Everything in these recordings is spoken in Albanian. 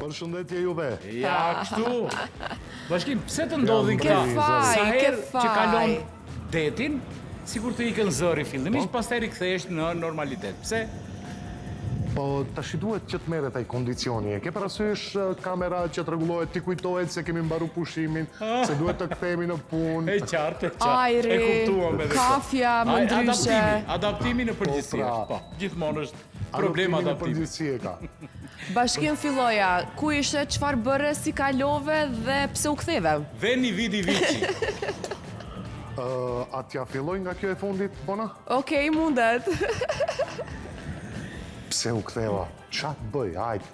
Përshëndetje juve. Ja, kështu. Bashkim, pse të ndodhin këta? Sa herë që kalon detin, sikur të ikën zëri fillimisht, po. pastaj rikthehesh në normalitet. Pse? Po, tashi duhet që të merret ai kondicioni. E ke parasysh kamera që të rregullohet, t'i kujtohet se kemi mbaru pushimin, se duhet të kthehemi në punë. E qartë, e qartë. Ajri, kafja, më ndryshe. Adaptimi, adaptimi në po, përgjithësi pra. është, po. Gjithmonë është problem adaptimi. Në përgjithësi e ka. Bashkim filloja, ku ishe, çfarë bëre, si kalove dhe pse u ktheve? Veni vidi vici. A t'ja filloj nga kjo e fundit, Bona? Okej, mundet. Pse u ktheva? Ça të bëj, hajt.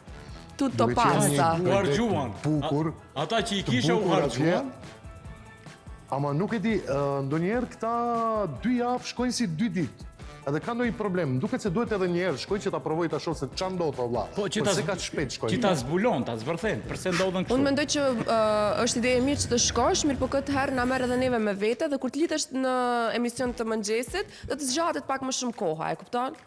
Tutto passa. U harxhuan. Bukur. Ata që i kisha u harxhuan. Ama nuk e di, ndonjëherë këta dy javë shkojnë si dy ditë. Edhe ka ndonjë problem, më duket se duhet edhe një herë shkoj që ta provoj ta shoh se ça ndodh o vlla. Po që ta përse kaq shpejt shkojnë. Që ta zbulon, ta zbërthen, përse ndodhën kështu. Unë mendoj që është ide e mirë që të shkosh, mirëpo këtë herë na merr edhe neve me vete dhe kur të lidhesh në emision të mëngjesit, do të zgjatet pak më shumë koha, e kupton?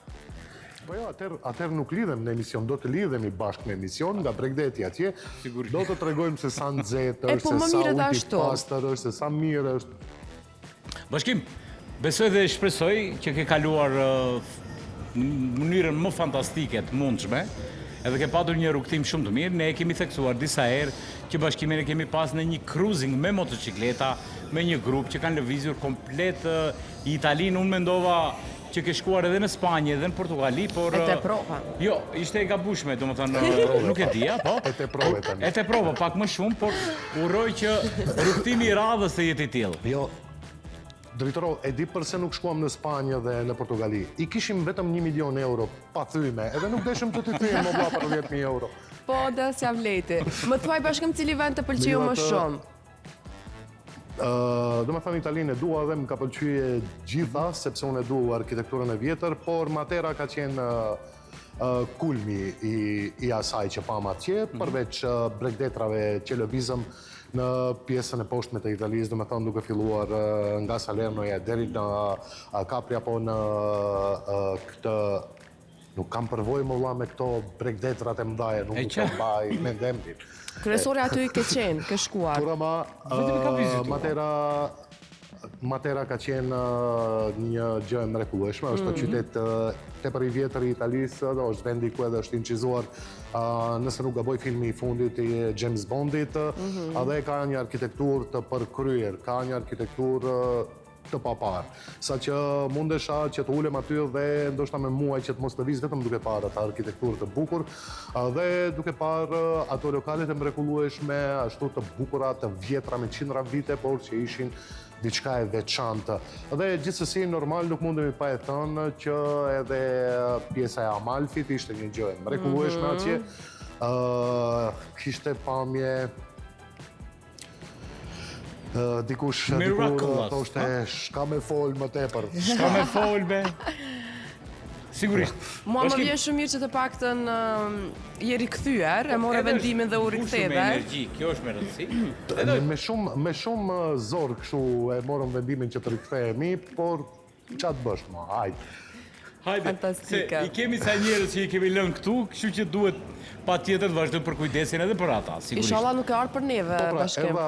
Po jo, atëherë atëherë nuk lidhem në emision, do të lidhemi bashkë në emision nga bregdeti atje. Sigurisht. Do të tregojmë se sa nxehtë është, po, se sa ujë i pastër është, se sa mirë është. Bashkim, besoj dhe shpresoj që ke kaluar në mënyrën më fantastike të mundshme, edhe ke patur një rrugëtim shumë të mirë. Ne e kemi theksuar disa herë që Bashkimin e kemi pas në një cruising me motoçikleta, me një grup që kanë lëvizur komplet Italinë. Unë mendova që ke shkuar edhe në Spanjë edhe në Portugali, por... E teprova. Jo, ishte e gabushme, domethënë, nuk e dija, po. E teprove tani. E teprova, pak më shumë, por uroj që rrugëtimi i radhës të jetë i tillë. Jo, Dritëro, e di përse nuk shkuam në Spanjë dhe në Portugali. I kishim vetëm një milion euro pa thyme, edhe nuk deshëm të t'i thymë, o vlla, për 10.000 euro. Po, dhe s'ia vlejti. Më thuaj Bashkim cili vend të pëlqeu më shumë? Domethënë Italinë e dua dhe më ka pëlqy e gjitha, sepse unë e du arkitekturën e vjetër, por Matera ka qenë kulmi i, i asaj që pamë atje, mhm. përveç bregdetrave që lëvizëm në pjesën e poshtme të Italisë, domethënë duke filluar nga Salernoja deri në Capri apo në këtë Nuk kam përvojë mo vlla me këto bregdetrat e mëdhaja, nuk e mbaj mend emrin. Kryesore aty ke qenë, ke shkuar. Por ama, Matera, Matera ka qenë një gjë e mrekullueshme, është mm -hmm. qytet tepër i vjetër i Italisë, dhe është vendi ku edhe është incizuar, nëse nuk gaboj filmi i fundit i James Bondit, mm -hmm. edhe ka një arkitekturë të përkryer, ka një arkitekturë të paparë. Sa që mundesha që të ulem aty dhe ndoshta me muaj që të mos lëviz vetëm duke parë atë arkitekturë të bukur dhe duke parë ato lokalet e mrekullueshme, ashtu të bukura, të vjetra me qindra vite, por që ishin diçka e veçantë. Dhe gjithsesi normal nuk mundemi pa e thënë që edhe pjesa e Amalfit ishte një gjë e mrekullueshme mhm. atje. Ë kishte pamje Dikush dikur thoshte shka me fol më tepër. Shka me fol be. Sigurisht. Mua më vjen shumë mirë që të paktën je rikthyer, e po, more vendimin dhe u riktheve. Me energji, kjo është me rëndësi. Me shumë me shumë zor kështu e morëm vendimin që të rikthehemi, por Ça të bësh më, hajde. Hajde, se i kemi ca njerëz që i kemi lënë këtu, kështu që duhet patjetër të vazhdojmë përkujdesjen edhe për ata, sigurisht. Inshallah nuk ke ardhur për neve, po pra, Bashkim. Erdha,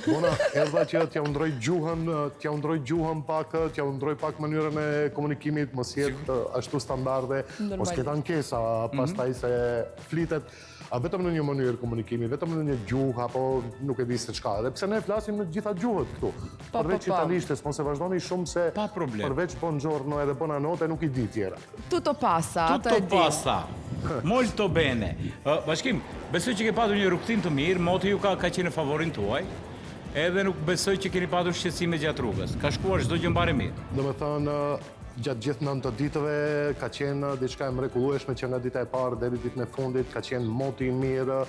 Bona, erdha që t'ja ndroj gjuhën, t'ja ndroj gjuhën pak, t'ja ndroj pak mënyrën e komunikimit, mos jetë ashtu standarde, mos ketë ankesa, mhm. pastaj se flitet. A vetëm në një mënyrë komunikimi, vetëm në një gjuhë, apo nuk e di se çka. Edhe pse ne flasim në gjitha gjuhët këtu. Po, po, përveç po. italishtes, mos e vazhdoni shumë se Pa problem. përveç buongiorno edhe buonanotte nuk i di tjera. Tutto passa, ato e di. Tutto passa. Molto bene. Bashkim, besoj që ke patur një rrugëtim të mirë, moti ju ka ka qenë në favorin tuaj. Edhe nuk besoj që keni patur shqetësime gjatë rrugës. Ka shkuar çdo gjë mbarë e mirë. Domethënë, Gjatë gjithë 9 ditëve ka qenë diçka e mrekullueshme që nga dita e parë deri ditën e fundit, ka qenë moti i mirë,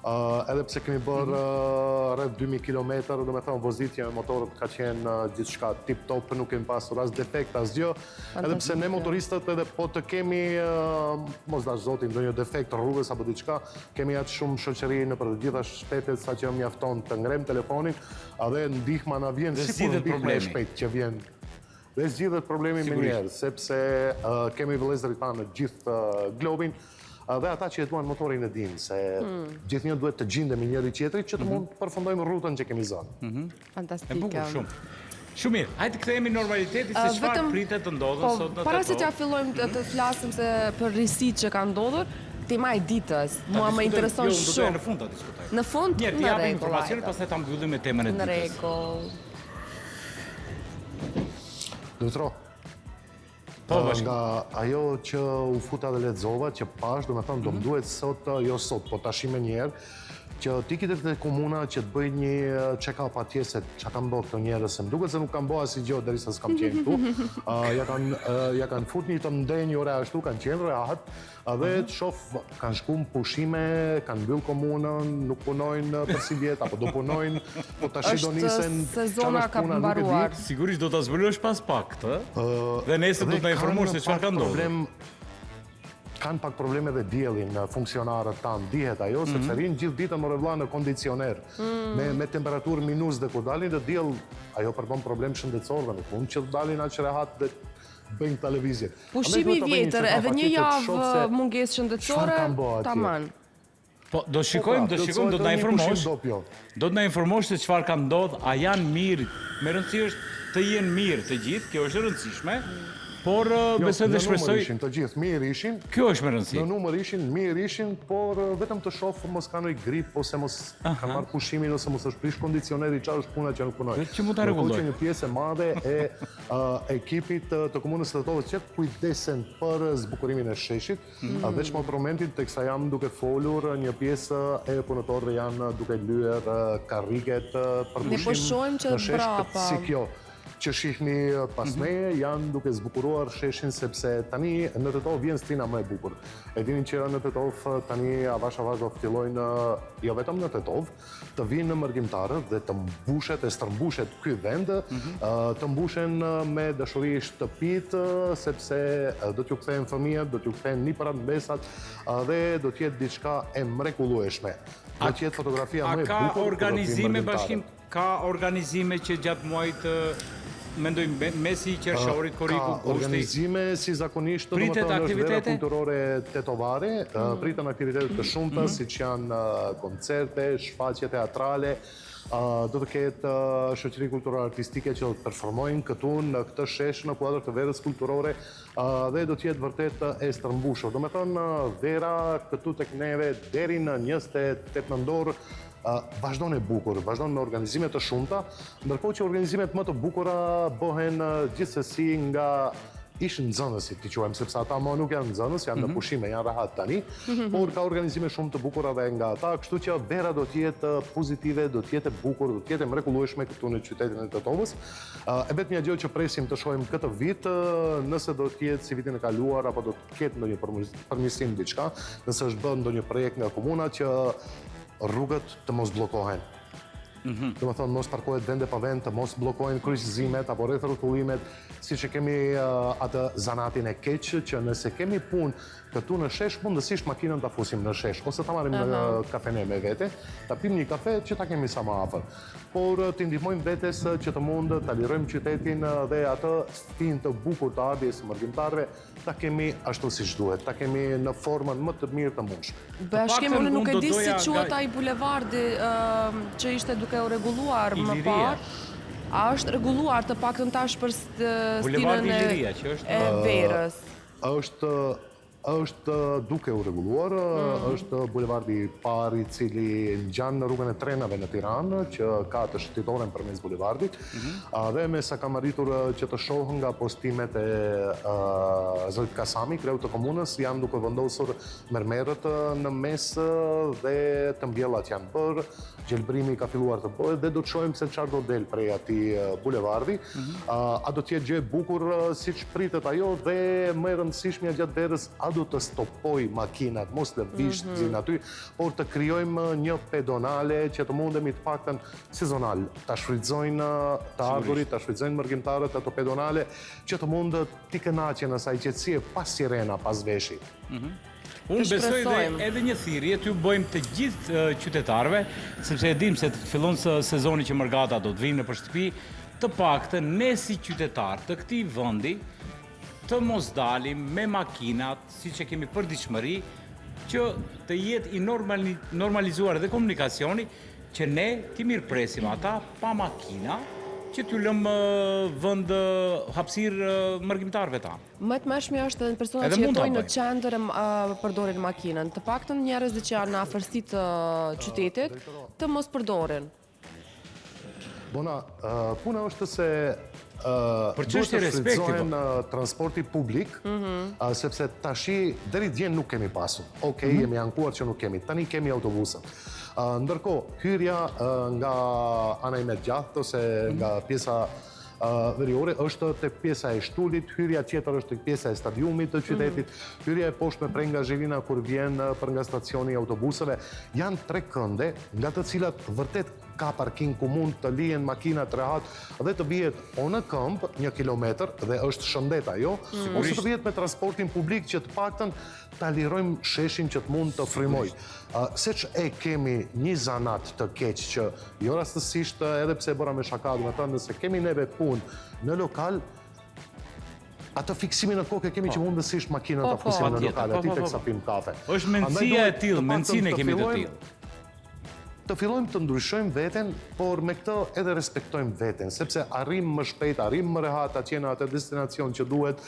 edhe pse kemi bërë mhm. rreth 2000 km, domethënë vozitja me motorët ka qenë gjithçka tip top, nuk kemi pasur as defekt, asgjë, edhe pse ne motoristët edhe po të kemi, mos dhashtë zoti, ndonjë defekt rrugës apo diçka, kemi aq shumë shoqëri nëpër të gjitha shtetet sa që mjafton të ngremë telefonin, edhe ndihma na vjen sikur ndihma e shpejtë që vjen Dhe zgjidhet problemi menjëherë, sepse kemi vëllezërit tanë në gjithë globin. Dhe ata që e duan motorin e dinë se hmm. gjithnjë duhet të gjindemi njëri tjetrit që të mhm. mund të përfundojmë rrugën që kemi zënë. Mhm. Fantastike. E bukur shumë. Shumë mirë. Hajde të kthehemi në normalitetit se çfarë pritet të ndodhë po, sot në Tetovë. Para se t'ia fillojmë të, të mhm. flasim se për risitë që kanë ndodhur, tema e ditës, mua më intereson jo, shumë. Jo, në fund ta diskutojmë. Në fund, në rregull. Një, informacionin, pastaj ta mbyllim me temën e ditës. Në rregull. Dutro. Po, nga ajo që u futa dhe lexova, që pashë, domethënë, do më mhm. duhet sot, jo sot, po tashi menjëherë, që të iki te komuna që të bëj një check-up atje se ça kanë bërë këto njerëz, se më duket se nuk kanë bërë asgjë derisa s'kam qenë këtu. Ja kanë ja kanë fut një të ndenjur ashtu, kanë qenë rehat, Edhe të shof, kanë shku në pushime, kanë mbyll komunën, nuk punojnë për sivjet, apo do punojnë, po tashi do nisen, sezona ka mbaruar. Sigurisht do ta zbulosh pas pak këtë, dhe nesër do të na informosh se çfarë ka ndodhur. Kanë pak probleme dhe diellin funksionarët tanë, dihet ajo, sepse mhm. rrinë gjithë ditën more vlla në kondicioner, mm. me, me temperaturë minus dhe kur dalin në diell, ajo përbën problem shëndetësor dhe nuk mund që të dalin aq rehat dhe bëjnë këta lëvizje. Pushimi i vjetër, edhe një javë mungesë shëndetësore, taman. Po, do po, shikojmë, pra, do shikojmë, do të na informosh. Do të na informosh se çfarë ka ndodhur, a janë mirë. Me rëndësi është të jenë mirë të gjithë, kjo është e rëndësishme. Por jo, besoj dhe shpresoj. Në numër ishin të gjithë, mirë ishin. Kjo është me rëndësi. Në numër ishin, mirë ishin, por vetëm të shoh mos kanë ndonjë grip ose mos kanë marrë pushimin ose mos është prish kondicioneri, çfarë është puna që nuk punojnë. Që mund ta rregullojnë. Që një pjesë e madhe e ekipit të Komunës së Tetovës që kujdesen për zbukurimin e sheshit. Mm. Veç për momentin, teksa jam duke folur, një pjesë e punëtorëve janë duke lyer karriget për pushim po në shesh, si kjo që shihni pas mhm. meje, janë duke zbukuruar sheshin sepse tani në Tetovë vjen stina më e bukur. E dini që në Tetovë tani avash avash do të fillojnë jo vetëm në Tetovë, të vijnë mërgimtarët dhe të mbushet e stërmbushet ky vend, mhm. të mbushen me dashuri shtëpitë, sepse do t'ju kthehen fëmijët, do t'ju kthehen nipërat, mbesat dhe do të jetë diçka e mrekullueshme. Do të jetë fotografia më e bukur. A ka organizime Bashkim? Ka organizime që gjatë muajit të mendoj mesi i qershorit, korriku, gushti. Ka organizime si zakonisht, domethënë është vera kulturore tetovare, mm. priten aktivitete të shumta, mm. siç janë koncerte, shfaqje teatrale, do të ketë shoqëri kulturore artistike që do të performojnë këtu në këtë shesh në kuadër të verës kulturore dhe do të jetë vërtet e stërmbushur. Domethënë vera këtu tek neve deri në 28 nëntor vazhdon e bukur, vazhdon me organizime të shumta, ndërkohë që organizimet më të bukura bëhen gjithsesi nga ish nxënësit, t'i quajmë, sepse ata më nuk janë nxënës, janë në mhm. pushime, janë rahat tani, mhm. por ka organizime shumë të bukura dhe nga ata, kështu që vera do të jetë pozitive, do të jetë e bukur, do të jetë e mrekullueshme këtu në qytetin e Tetovës. E vetmja gjë që presim të shohim këtë vit, nëse do të jetë si vitin e kaluar apo do të ketë ndonjë përmirësim diçka, nëse është bërë ndonjë projekt nga komuna që rrugët të mos bllokohen. Mhm. Domethënë, mos parkohet vend e pa vend, të mos bllokohen kryqëzimet apo rrethrrotullimet, siç e kemi atë zanatin e keq që nëse kemi punë këtu në shesh, mundësisht makinën ta fusim në shesh, ose ta marrim në kafene me vete, ta pim një kafe që ta kemi sa më afër. Por t'i ndihmojmë vetes që të mund ta lirojmë qytetin dhe atë stinë të bukur të ardhjes së mërgimtarëve, Ta kemi ashtu siç duhet, ta kemi në formën më të mirë të mundshme. Bashkim, unë nuk e di si quhet ai bulevardi që ishte duke u rregulluar më parë. A është rregulluar të paktën tash për stinën e verës? Është është duke u rregulluar, mm. është bulevardi i parë i cili ngjan në rrugën e trenave në Tiranë, që ka të shëtitoren përmes bulevardit. Mhm. Dhe me sa kam arritur që të shoh nga postimet e zotit Kasami, kreut të komunës, janë duke vendosur mermerët në mes dhe të mbjellat janë bërë, gjelbrimi ka filluar të bëhet dhe do të shohim se çfarë do del prej atij bulevardi. Mhm. A do të jetë gjë e bukur siç pritet ajo dhe më e rëndësishmja gjatë verës, a do të stopojë makinat, mos lëvizin mhm. aty, por të krijojmë një pedonale që të mundemi të paktën sezonal, ta shfrytëzojnë të ardhurit, ta shfrytëzojnë mërgimtarët ato pedonale, që të mund t'i kënaqen asaj qetësie pa sirena pas veshi. Mhm. Unë besoj dhe edhe një thirrje t'ju bëjmë të gjithë qytetarëve, sepse e dimë se fillon sezoni që mërgata do të vijnë nëpër shtëpi, të paktën ne si qytetarë të këtij vendi të mos dalim me makinat, siç e kemi përditshmëri, që të jetë i normalizuar edhe komunikacioni që ne t'i mirëpresim ata pa makina, që t'ju lëmë vend hapësirë mërgimtarëve tanë. Më e tmerrshmja është edhe personat që jetojnë në qendër e përdorin makinën. Të paktën njerëzit që janë në afërsi të qytetit, të mos përdorin. Bona, puna është se për çështje respekti po. transporti publik, mhm. sepse tashi deri dje nuk kemi pasur. Okej, mhm. jemi ankuar që nuk kemi. Tani kemi autobusët. Ndërkohë, hyrja nga ana ime e djathtë ose mhm. nga pjesa veriore është tek pjesa e Shtulit, hyrja tjetër është tek pjesa e stadiumit të qytetit, hyrja e poshtme prej nga Zhilina kur vjen për nga stacioni i autobusëve, janë tre kënde nga të cilat vërtet ka parking ku mund të lihen makinat rehat dhe të vihet o në këmbë një kilometër dhe është shëndet ajo, mm. ose të vihet me transportin publik që të paktën ta lirojmë sheshin që të mund të frymojë. Seç e kemi një zanat të keq që jo rastësisht edhe pse e bëra me shaka, domethënë nëse kemi neve punë në lokal, atë fiksimin në kokë e kemi që po. mundësisht makinën ta po, po. fusim në lokal, aty teksa pimë kafe. është mendësia e tillë, mendësinë e kemi të tillë. Të fillojmë të ndryshojmë veten, por me këtë edhe respektojmë veten, sepse arrijmë më shpejt, arrijmë më rehat atje në atë destinacion që duhet,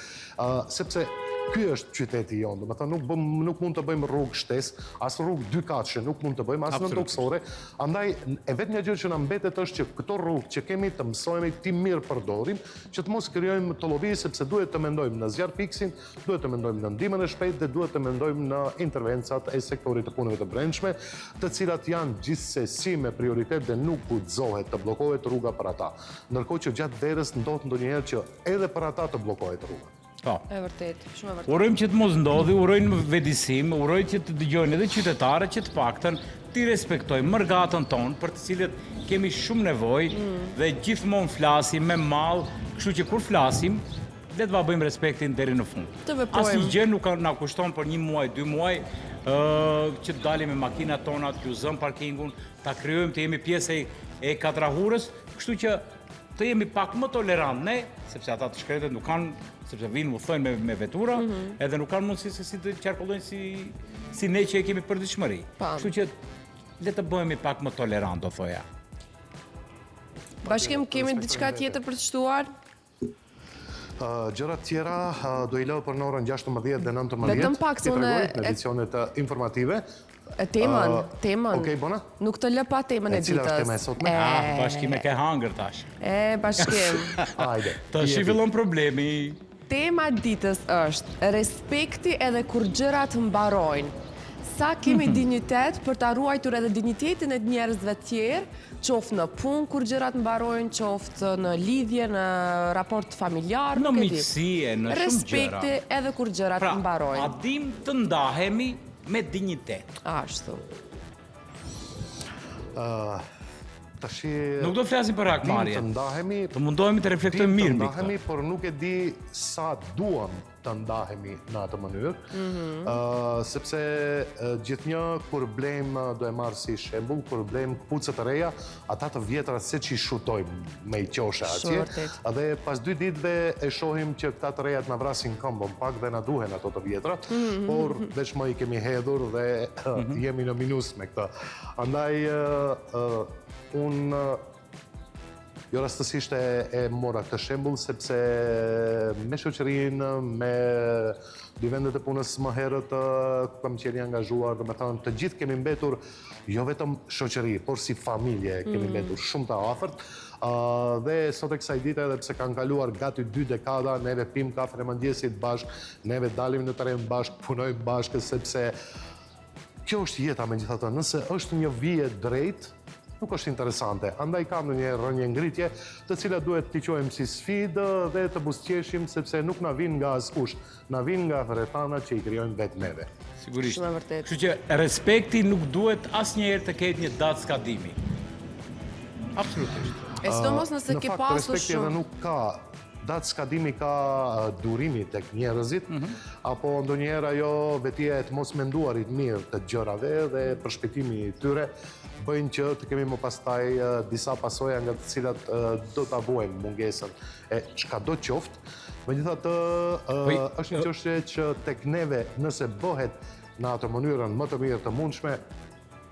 sepse ky është qyteti jonë, domethënë nuk bëm, nuk mund të bëjmë rrugë shtesë, as rrugë dykatëshe nuk mund të bëjmë, as nëntokësore, andaj e vetmja gjë që na mbetet është që këto rrugë që kemi të mësohemi t'i mirëpërdorim, që të mos krijojmë tollovi, sepse duhet të mendojmë në zjarrfikësin, Duhet të mendojmë në ndihmën e shpejtë dhe duhet të mendojmë në intervencat e sektorit të punëve të brendshme, të cilat janë gjithsesi me prioritet dhe nuk guxohet të bllokohet rruga për ata. Ndërkohë që gjatë verës ndodh ndonjëherë që edhe për ata të bllokohet rruga. Po. E vërtetë, shumë e vërtetë. Urojmë që të mos ndodhi, urojmë vetëdijësim, uroj që të dëgjojnë edhe qytetarët që të paktën t'i respektojmë mërgatën tonë për të cilët kemi shumë nevojë mm. dhe gjithmonë flasim me mall, kështu që kur flasim Le t'ua bëjmë respektin deri në fund. Të veprojmë. Asnjë gjë nuk na kushton për një muaj, dy muaj, ë që të dalim me makinat tona, t'ju zëmë parkingun, ta krijojmë të jemi pjesë e katrahurës, kështu që të jemi pak më tolerant ne, sepse ata të shkretët nuk kanë, sepse vijnë udhëtojnë me, me vetura, mm -hmm. edhe nuk kanë mundësi se si të qarkullojnë si, si ne që e kemi përditshmëri. Kështu që le të bëhemi pak më tolerant, do thoja. Bashkim, kemi diçka tjetër për të shtuar? Gjërat tjera do i lë për në orën 16 dhe 19. Vetëm pak se unë në edicionet informative. E temën, temën. Okej, Bona? Nuk të lë pa temën e ditës. E cila është tema e sotme? Ah, Bashkim e ke hangër tash. E, Bashkim. Hajde. Tash i fillon problemi. Tema e ditës është respekti edhe kur gjërat mbarojnë. Sa kemi mhm. dinjitet për ta ruajtur edhe dinjitetin e njerëzve të tjerë, qoftë në punë kur gjërat mbarojnë, qoftë në lidhje, në raport familjar, në miqësi e në shumë gjëra. Respekti edhe kur gjërat pra, mbarojnë. A dim të ndahemi me dinjitet? Ashtu. Ë tashi Nuk do flasim për hakmarrje. Të ndahemi, të mundohemi të reflektojmë mirë mbi këtë. Të ndahemi, por nuk e di sa duam të ndahemi në atë mënyrë. Mm -hmm. sepse gjithnjë kur blejmë, do e marr si shembull, kur blejmë këpucë të reja, ata të vjetrat seç i shutojmë me i qoshe atje. Dhe pas dy ditëve e shohim që këta të rejat na vrasin këmbën pak dhe na duhen ato të vjetrat, mm -hmm. por veç më i kemi hedhur dhe mm -hmm. jemi në minus me këtë. Andaj, unë Jo rastësisht e, e mora këtë shembull sepse me shoqërinë, me dy vendet e punës më herët ku kam qenë i angazhuar, domethënë të gjithë kemi mbetur jo vetëm shoqëri, por si familje kemi mm. mbetur shumë të afërt. Dhe sot e kësaj dite edhe pse kanë kaluar gati dy dekada, neve pimë kafen e mëngjesit bashkë, neve dalim në terren bashkë, punojmë bashkë sepse Kjo është jeta megjithatë, nëse është një vijë e drejtë, nuk është interesante. Andaj ka ndonjëherë rënie ngritje, të cilat duhet t'i quajmë si sfidë dhe të buzëqeshim sepse nuk na vijnë nga askush, na vijnë nga rrethanat që i krijojmë vetë neve. Sigurisht. Shumë e vërtetë. Kështu që respekti nuk duhet asnjëherë të ketë një datë skadimi. Absolutisht. E sidomos nëse ke pasur shumë. Në fakt respekti edhe nuk ka Datë skadimi ka durimi tek njerëzit, mhm. apo ndonjëherë ajo vetia e të mos menduarit mirë të gjërave dhe përshpejtimi i tyre bëjnë që të kemi më pastaj disa pasoja nga të cilat do ta vuajmë mungesën e çkado qoftë. Megjithatë, po, është një çështje që tek neve nëse bëhet. në atë mënyrën më të mirë të mundshme,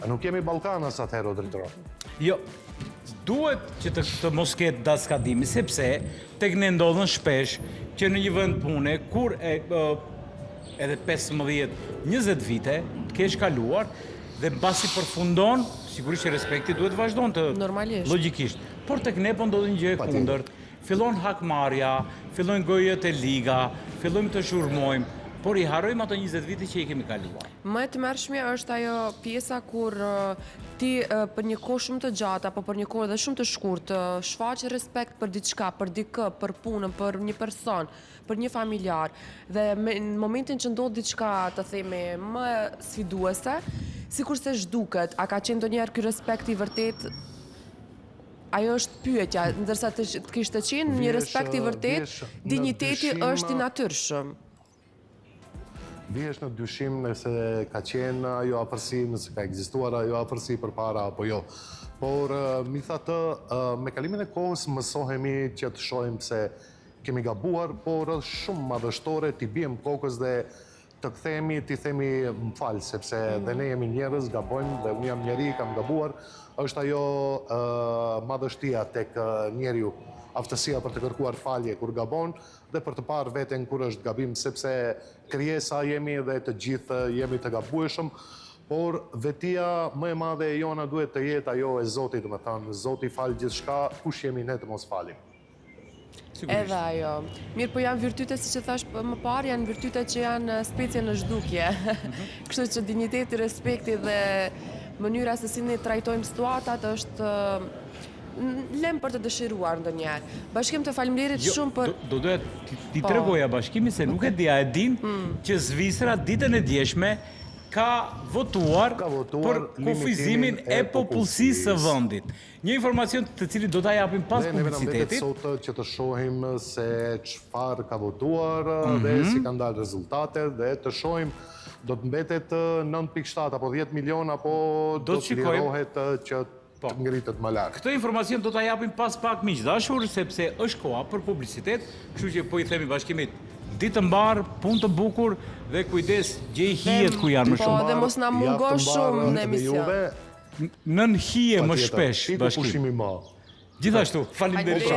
nuk jemi ballkanas atëherë o Dritëro. Jo, duhet që të, të mos ketë daskadimi, sepse tek ne ndodhën shpesh që në një vend pune, kur e, e, edhe 15, 20 vite të kesh kaluar, dhe mbasi përfundon, sigurisht që respekti duhet të vazhdon të Normalisht. logjikisht. Por tek ne po ndodh një gjë e kundërt. Fillon hakmarrja, fillojnë gojët e liga, fillojmë të zhurmojmë, por i harrojmë ato 20 vite që i kemi kaluar. Më e tmerrshmja është ajo pjesa kur ti për një kohë shumë të gjatë apo për një kohë edhe shumë të shkurtë shfaq respekt për diçka, për dikë, për punën, për një person, për një familjar dhe me, në momentin që ndodh diçka, të themi, më sfiduese, sikurse zhduket, a ka qenë ndonjëherë ky respekt i vërtetë? Ajo është pyetja, ndërsa të, të kishte qenë një respekt i vërtetë, dinjiteti është i natyrshëm. Vihesh në dyshim nëse ka qenë ajo afërsi, nëse ka ekzistuar ajo afërsi përpara apo jo. Por, megjithatë, me kalimin e kohës mësohemi që të shohim se kemi gabuar, por është shumë madhështore t'i biem kokës dhe të kthehemi, t'i themi më fal, sepse mm. dhe ne jemi njerëz, gabojmë dhe unë jam njeri, kam gabuar, është ajo madhështia tek njeriu, aftësia për të kërkuar falje kur gabon dhe për të parë veten kur është gabim, sepse krijesa jemi dhe të gjithë jemi të gabueshëm, por vetia më e madhe e jona duhet të jetë ajo e Zotit, domethënë, Zoti fal gjithçka, kush jemi ne të mos falim. Sigurisht. Edhe ajo. Mirë, po janë virtyte, siç e thashë më parë, janë virtyte që janë specie në zhdukje. Mhm. Kështu që dinjiteti, respekti dhe mënyra se si ne trajtojmë situatat është lënë për të dëshiruar ndonjëherë. Bashkim të faleminderit jo, shumë për do doja t'i po. tregoja Bashkimit se nuk e di a e din mm. që Zvicra ditën e djeshme ka votuar, ka votuar për kufizimin e popullsisë së vendit. Një informacion të cilin do ta japim pas publicitetit. Dhe neve na mbetet sot që të shohim se çfarë ka votuar dhe mhm. si kanë dalë rezultatet dhe të shohim do të mbetet 9.7 apo 10 milion apo do të lirohet që po. të ngritet më lart. Këtë informacion do ta japim pas pak miq të dashur sepse është koha për publicitet, kështu që po i themi Bashkimit ditë të mbarë, punë të bukur dhe kujdes gjej hijet ku janë më po, shumë. Po, dhe mos na mungo shumë në emision. Nën hije më shpesh, Bashkim. Pushim i madh. Gjithashtu, faleminderit.